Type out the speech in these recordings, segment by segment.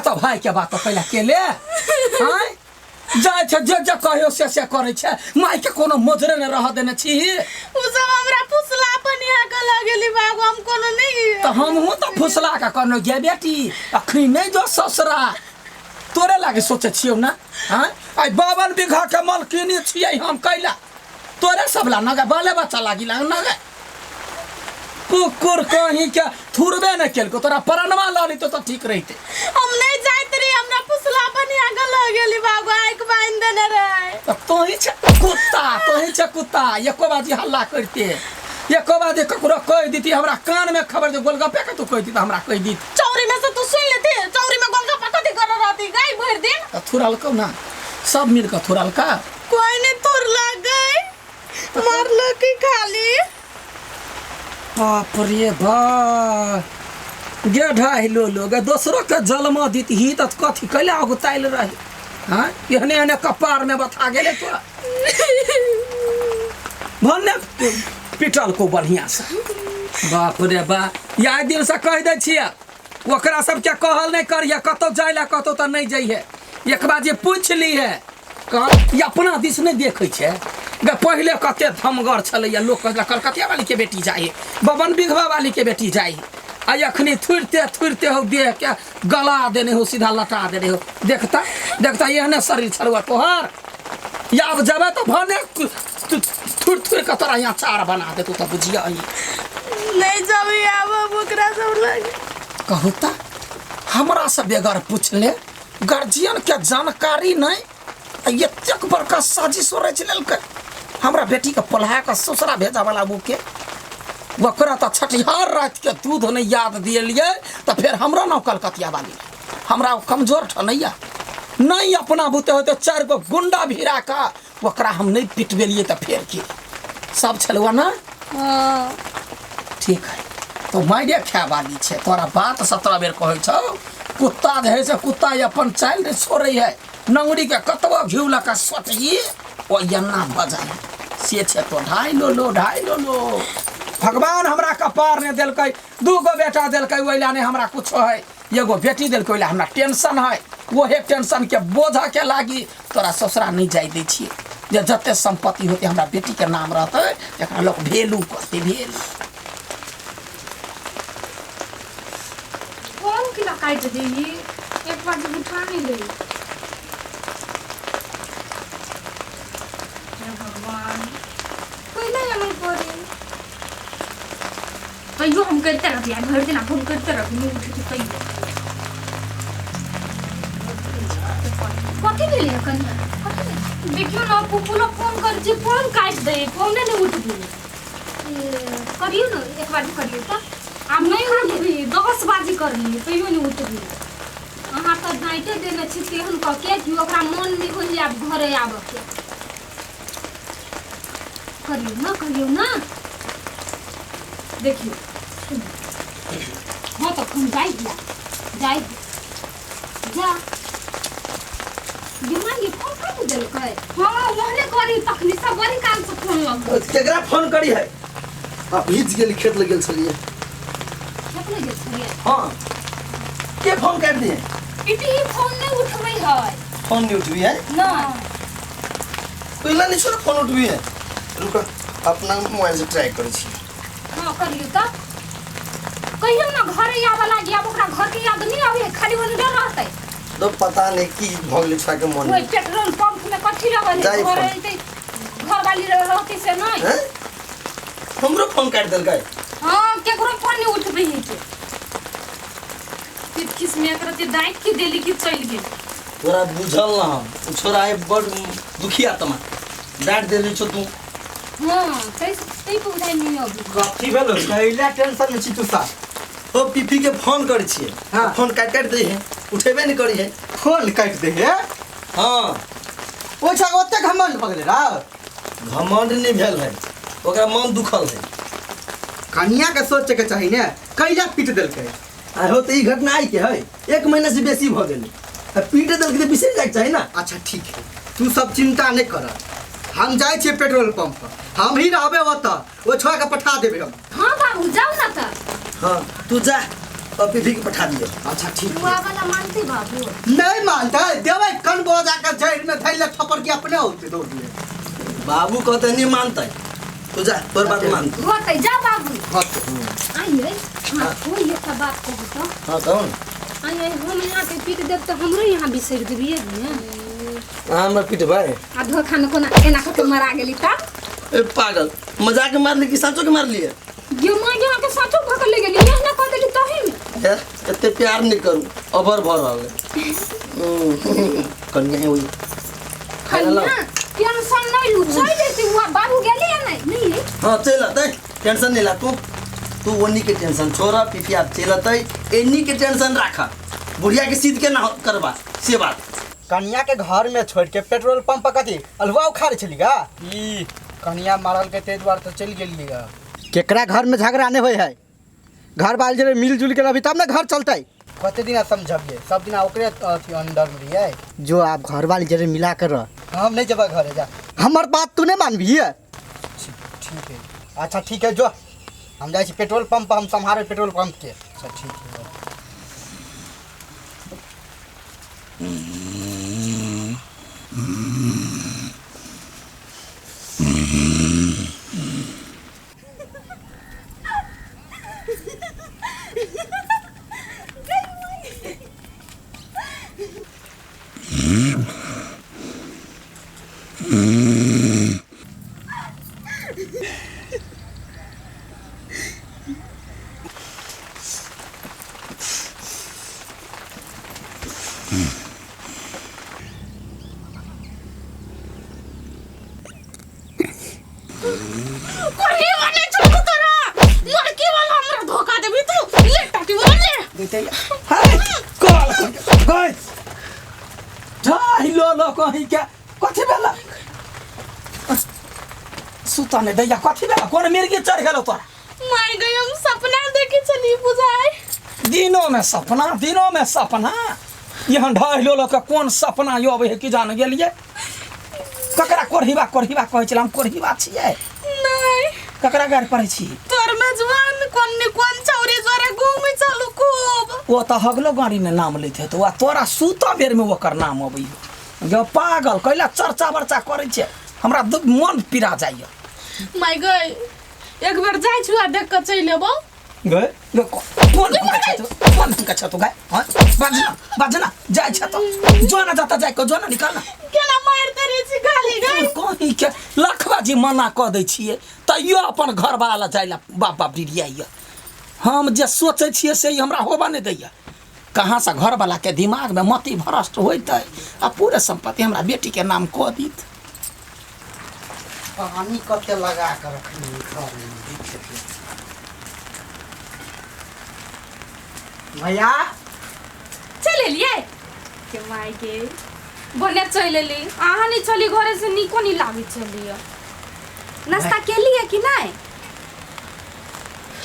तो भाई के बात पहले के ले आँय जाइ छै जे जे कहियो से से करै छै माय के कोनो मोजरे नहि रह देने छी। उ सब हमरा फुसला अपन यहाँ के लऽ गेली बाबू, हम कोनो नहीं। तऽ हमहूँ तऽ फुसला के कहलहुँ गे बेटी, अखनी नहि जो ससुरा, तोरे लागे सोचै छियौ ने। आँय, आइ 52 बीघा के मलकिनी छियै हम, कैला तोरे सब ला नगे बाले बच्चा लागी ला नगे। कुकुर कहीं के थुरबे नहि केलको, तोरा परनवा लऽ लेतो तऽ ठीक रहिते। हम नहीं जाइत रही, हमरा फुसला अपन यहाँ के लऽ गेली बाबू, आँखि बान्हि देने रहे। तऽ तोही छै कुत्ता, तोही छै कुत्ता, एको बाजी हल्ला करते, एको बाजी ककरो कहि दीती हमरा कान में खबर दे, गोलगप्पे के तू कहि दी तऽ हमरा कहि दी। चौरी में से तू सुन लेती, चौरी में गोलगप्पा कथी कर रहती गाय भरि दिन? तऽ थुरलकौ ना, सब मिल कऽ थुरलका। कोई नहीं थुरला गई, मारलो की खाली। बाप रे बा, गे ढाई लो लोग दोसरो के जलमा दीतही तऽ कथी कैला अगुतायल रही? हाँ, एहने एहने कपार में बथा गेले तोरा भन्ने पिटल को बढ़िया से। बाप रे बा, या दिन से कहि दै छियै ओकरा सबके कहल नहि करिहे, कतौ जाय ला कहतौ तऽ नहि जइहे, एक बार जे पूछि लीहे। कह ई अपना दिस नहि देखै छै गे। पहिले कते धमगर छलैया, लोक कहलक कलकतिया वाली के बेटी जाइ, बबन बिघवा वाली के बेटी जाइ, आ अखनी थुरिते थुरिते हो देह के गला देने हो, सीधा लटा देने हो। देखता देखता एहने शरीर छलुआ तोहर, या आब जेबै तऽ भने थुरि थुरि कऽ तोरा यहाँ चार बना देतौ तऽ बुझिया। नहीं जब आब हम ओकरा सब लग। कहू तऽ हमरा से बेगर पूछले, गार्जियन के जानकारी नहीं, आ एतेक बड़का साजिश रचि लेलकै हमरा बेटी के पोल्हा के ससुरा भेजऽ वाला मुके। ओकरा तऽ छठिहार राति के दूध नहीं याद दिएलियै तऽ फेर हमरो नाम कलकतिया वाली। हमरा ओ कमजोर ठनैया नहीं, अपना बुते होते 4 गो गुंडा भिड़ा कऽ ओकरा हम नहीं पिटबेलियै तऽ फेर की सब छलुआ ना? हाँ। ठीक है, तो मारे खाए वाली छे तोरा बात 17 बेर कहै छौ। कुत्ता जे है से कुत्ता अपन चालि नहीं छोड़ै है, नंगड़ी के कतबो घिउ लऽ कऽ सोटही ओ एना भऽ जाइ है। से छे तो ढाई लो लो, ढाई लो लो। भगवान हमरा कपार नहि देलकै, 2 गो बेटा देलकै ओहि ला नहि हमरा कुछो है, एगो बेटी देलकै ओहि ला हमरा टेंशन है। ओहे टेंशन के बोझ के लागी तोरा ससुरा नहि जाय दै छियै, जे जते संपत्ति होतै हमरा बेटी के नाम रहतै, एकरा लोक भेलू कहतै भेलू। फोन किला काटि देही, एक बार जे उठा नहीं ले। हे भगवान, पहिले एना करे तैयो हम करिते रहती, भरि दिन फोन करिते रहती, नहीं उठे तैयो। कथी भेलै कनिया? कथी भेलै? देखियौ ने, पुपुलो फोन कर छी, फोन काटि दे, फोने नहीं उठबी। करियौ ने, एक बार करियौ तऽ आब नहीं उठबी। 10 बाजी करली तैयो नहीं उठबी। अहाँ तऽ डाँटे देने छी तेहन कऽ के कि ओकरा मन नहीं होइए आब घरे आबऽके। करियौ ने, करियौ ने। देखियौ, हाँ तऽ फोन जाइ दिया, जाइ जा ये फोन काटि देलकै। हाँ, ओहने करी तखनी सब बड़ी काल से फोन लग। केकरा फोन करी है? आ भीज गेली, खेत लग गेल छलियै। खेत लग गेल छलियै? हाँ, के फोन काटि दिए? इटी फोन नहीं उठबै है। फोन नहीं उठबी है? नहीं। पहिला नहीं छोड़ फोन उठबी है। रुक, अपना मोबाइल से ट्राई करै छी। हाँ करियौ तऽ। कहियौ ना घरे आबऽ लागी, आब ओकरा घर के याद नहीं आबै है, खाली ओने डर रहतै। तो पता नहीं की भऽ गेलै छुआ के मन। ओहि पेट्रोल पंप में कथी रहल है? जाई घरे फोन। अइतै, घरवाली रहतै से नहीं। हैं? हमरो फोन काटि देलकै। हाँ, केकरो फोन नहीं उठबै है के। फिर किसमें एकरा ते डाँटि के देली कि चलि गेल। तोरा बुझल ना हम, ओ छोरा है बड़ दुखी आत्मा, डाँटि देली छौ तू। हाँ, तै तै पर उठाइ नहीं अभी। कथी भेलो? कैला टेंशन में छी तू सा? ओ पीपी के फोन करै छियै। हाँ। फोन काटि काटि दै है, उठेबे नहीं करी है। फोन काटि दे है? हाँ। ओ छा ओते घमंड भऽ गेलै रा? घमंड नहीं भेल है, ओकरा मन दुखल है। कनिया के सोचे के चाही ने, कैला पीट देलकै? आ हो तऽ ई घटना आई के है, 1 महीना से बेसी भऽ गेलै, आ पीट देलकै तऽ बिसरि जाइके चाही ना। अच्छा ठीक है, तू सब चिंता नहीं कर, हम जाइ छियै पेट्रोल पंप पर, हम ही रहबै ओतऽ, ओ छोड़ा के पठा देबै हम। हाँ बाबू जाउ ना तऽ। हाँ तू जा, तब पीपी के पठा दियो। अच्छा ठीक। बुआ वाला मानते बाबू? नहीं मानते, देबै कन बजा के जड़ में धैले थप्पड़ के अपने होते दौड़ दिए। बाबू कहते नहीं मानते, तू जा तोर बात मान। होतै जा बाबू। होतै। आइए हां कोई एक बात कहू तो। हां कहू। आइए हम यहाँ के पीट देब तो हमरो यहाँ बिसरि देबिए ने। हमरा पीटबै आ धोखा में कोना एना क के मरा गेली तब? ए पागल, मजाक के मारली कि साचो के मारली? गे मां गे के साचो भ के ले गेली, एहना कह देली तही में। ए एते प्यार नहीं करू, अबर भर रहल। कन्या है ओई कन्या टेंशन नहीं लू, चल जैती हुआ बाबू गेली या नहीं? नहीं हां चल अतै, टेंशन नहीं ला तू, तू ओनी के टेंशन छोड़, पीपी आप चल अतै, एनी के टेंशन राखा, बुढ़िया के सीध के ना करबा से बात। कन्या के घर में छोड़ के पेट्रोल पंप कथी अलुआ उखाड़े छली गा? ई कन्या मारल के ते द्वार तो चल गेली गा। केकरा घर में झगड़ा नहीं होय है, घर वाले जरे मिलजुल के रहबी तब ना घर चलतै। कते दिन समझबिए, सब दिन ओकरे अथी अंडर में रहिए। जो आप घर वाले जरे मिला कर रह, हम नहीं जबा घरे जा, हमर बात तू नहीं मानबी है। ठीक है, अच्छा ठीक है, जो हम जाइ छी पेट्रोल पंप, हम सम्हारे पेट्रोल पंप के। अच्छा ठीक है। सुता नहीं दैया, कथी भेला? कोन मिर्गी चढ़ गेलो तोरा? माय गई, हम सपना देखे छली बुझाय। दिनों में सपना, दिनों में सपना, यहाँ ढहलो लोग कोन सपना यो अबै है की जान गेलिए। ककरा कोरहिबा कोरहिबा कहै छल, हम कोरहिबा छियै? नहीं। ककरा गारि पड़ै छी? तोर मेजबान कोन ने कोन छौरी जोरे घूमै छलु खूब। ओ तऽ हगलो गाड़ी ने नाम लैत हेतौ, आ तोरा सुतऽ बेर में ओकर नाम अबै गो। पागल कैला चर्चा बर्चा करै छै, हमरा मन पीड़ा जाइए। माय गई, एक बार जाइ छु आ देख के चलि एबौ। गए कोन ढंग के छौ, कोन ढंग के छौ तू? गए हां बाजना बाजना जाइ छ तो जो ना जाता जाय को जो ना निकाल ना। केना मारते रहे छी गाली गई? कहीं के लखवा जी मना क दै छियै तैयो अपन घर वाला जाइला बाप बाप डिरियाइया। हम जे सोचै छियै से हमरा होबा नहीं दैया। कहाँ से घर वाला के दिमाग में मति भ्रष्ट होइतै आ पूरे संपत्ति हमरा बेटी के नाम क दीत। पानी कते लगा कर रखनी घर में भैया। चल एलियै के माय के बने चल एली। अहाँ नहीं चली घरे से नीको नहीं लागे चलिए। नाश्ता केलिए कि नहीं?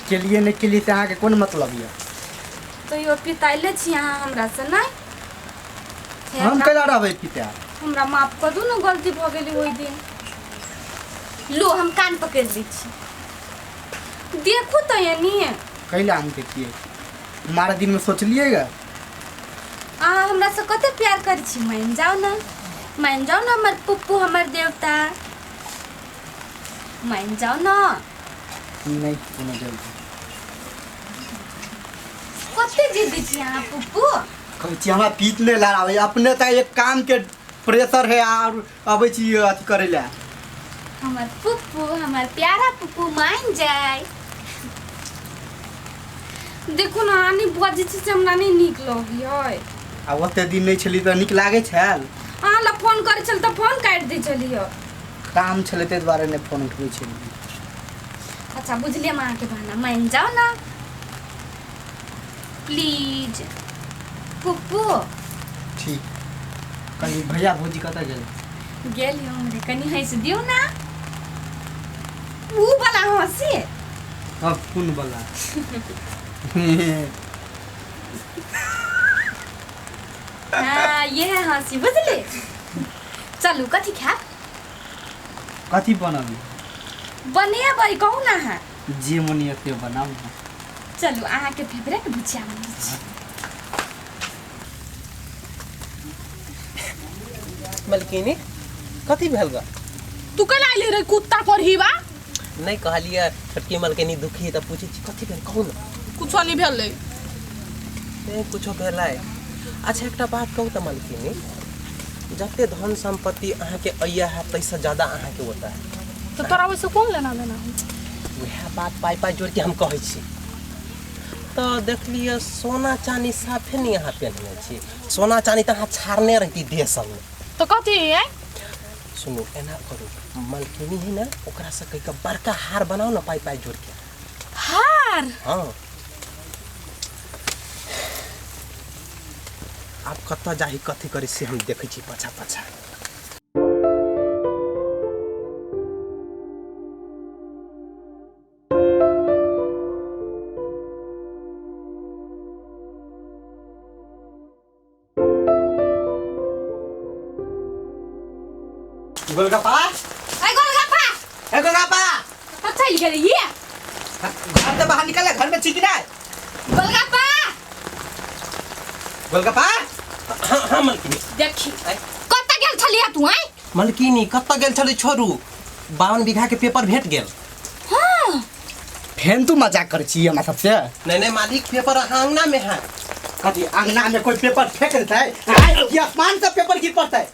केलिए नहीं केलिए से अहाँके कोन मतलब यऽ? तो यो पिताइले छी अहाँ हमरा से नहीं? हम कैला रहबै पिता? हमरा माफ कर दू न, गलती भऽ गेली ओहि दिन। लो हम कान पकड़ दै छी, देखू तो एनी कैला हम देखिए मारा दिन में सोचलिएगा। अहाँ हमरा से कते प्यार करै छी, मान जाओ ना, मान जाओ ना हमर पुप्पू, हमर देवता, मान जाओ ना। नहीं कोनो देवता कते जिद्दी छी अहाँ पुप्पू? कहै छी हमरा पीत नहि लड़ाबै, अपने तऽ एक काम के प्रेशर है और अबै छी अथी करै लए। हमर पुप्पू, हमर प्यारा पुप्पू मान जाए। देखू ना अहाँ नहि बजै छी से हमरा नहि नीक लगैए। आ ओते दिन नहि छली तऽ नीक लागै छल? अहाँ लग फोन करै छल तऽ फोन काटि दै छलियै। काम छलै ताहि दुआरे नहि फोन उठबै छलियै। अच्छा बुझलियै हम अहाँके बहाना, मान जाओ ना प्लीज पुप्पू। ठीक। कनी भैया भौजी कतऽ गेल? गेल हमरे, कनी हँसि दियौ ना। ऊ वाला हँसी? हाँ कोन वाला? हाँ ये है हँसी, बुझली। चलू कथी खायब? कथी बनाबी? बनेबै कहू ना अहाँ। जे मन यऽ से बनाउ ना। चलू अहाँके फेवरेट भुजिया बनबै छी। मलकिनी कथी भेल गा? तू केना अयली रे कुत्ता पर हीवा? नहीं कहलिए छोटकी मलकिनी दुखी है तऽ पूछै छी कथी भेल कहू ने। कुछो नहीं भेलै। नहीं कुछो भेलै। अच्छा एकटा बात कहू तऽ मलकिनी, जते धन संपत्ति अहाँके अइया है ताहिसँ ज्यादा अहाँके ओतऽ है, तो तोरा ओहिसँ कोन लेना देना है? वएह बात पाइ पाइ जोड़ि के हम कहै छी। तऽ देखलियै सोना चानी साफे नहि अहाँ पेन्हने छी, सोना चानी तऽ अहाँ छाड़ने रहिती देह सबमे। तो कथी है? सुनू एना करू, मलकिनी है ना ओकरा से कहि के बड़का हार बनाउ ना पाइ पाइ जोड़ के। हार? हाँ। आब कतऽ जाही कथी करी से हम देखै छी पाछा पाछा। गोलगप्पा, ए गोलगप्पा, ए गोलगप्पा, कतऽ चलि गेलै ये? घर से बाहर निकल, घर में छी कि नहीं? गोलगप्पा, गोलगप्पा। हाँ हाँ मलकिनी। देखी कतऽ गेल छलियै तू? आँय मलकिनी कतऽ गेल छलै छोड़ू, 52 बीघा के पेपर भेट गेल। हाँ फेन तू मजाक करै छी हमरा सबसे? नहीं नहीं मालिक, पेपर अहाँ अंगना में है। कथी अंगना में कोई पेपर फेंक देतै? कि आसमान से पेपर गिर पड़तै?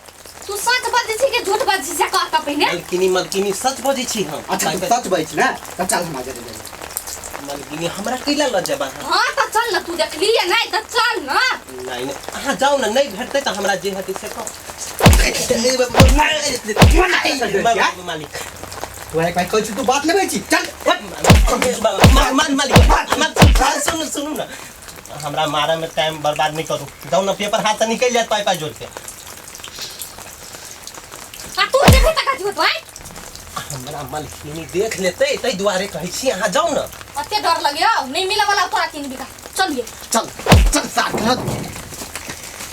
तू सच बजै छी कि झूठ बजै छी से कह तऽ पहिने। मलकिनी मलकिनी सच बजै छी हम। अच्छा तू सच बजै छी ना, तऽ चल हमरा जरे जरे। मलकिनी हमरा कैला लऽ जेब अहाँ? हाँ तऽ चल न, तू देखलियै नहि तऽ चल न। नहीं नहीं अहाँ जाउ न, नहीं भेटतै तऽ हमरा जे हेतै से कहू। मालिक तू एक भाई कहै छी तू बात लेबै छी, चल। मालिक सुनू सुनू न, हमरा मारऽ में टाइम बर्बाद नहीं करू, जाउ न पेपर हाथ से निकलि जायत पाइ पाइ जोड़ के। आ तू जेबही तऽ कथी होतौ? आँय हमरा मलकिनी देख लेतै ताहि दुआरे कहै छी अहाँ जाउ न। अते डर लगैयो? नहीं मिले वाला तोरा 3 बीघा। चलिए चल चल साथ।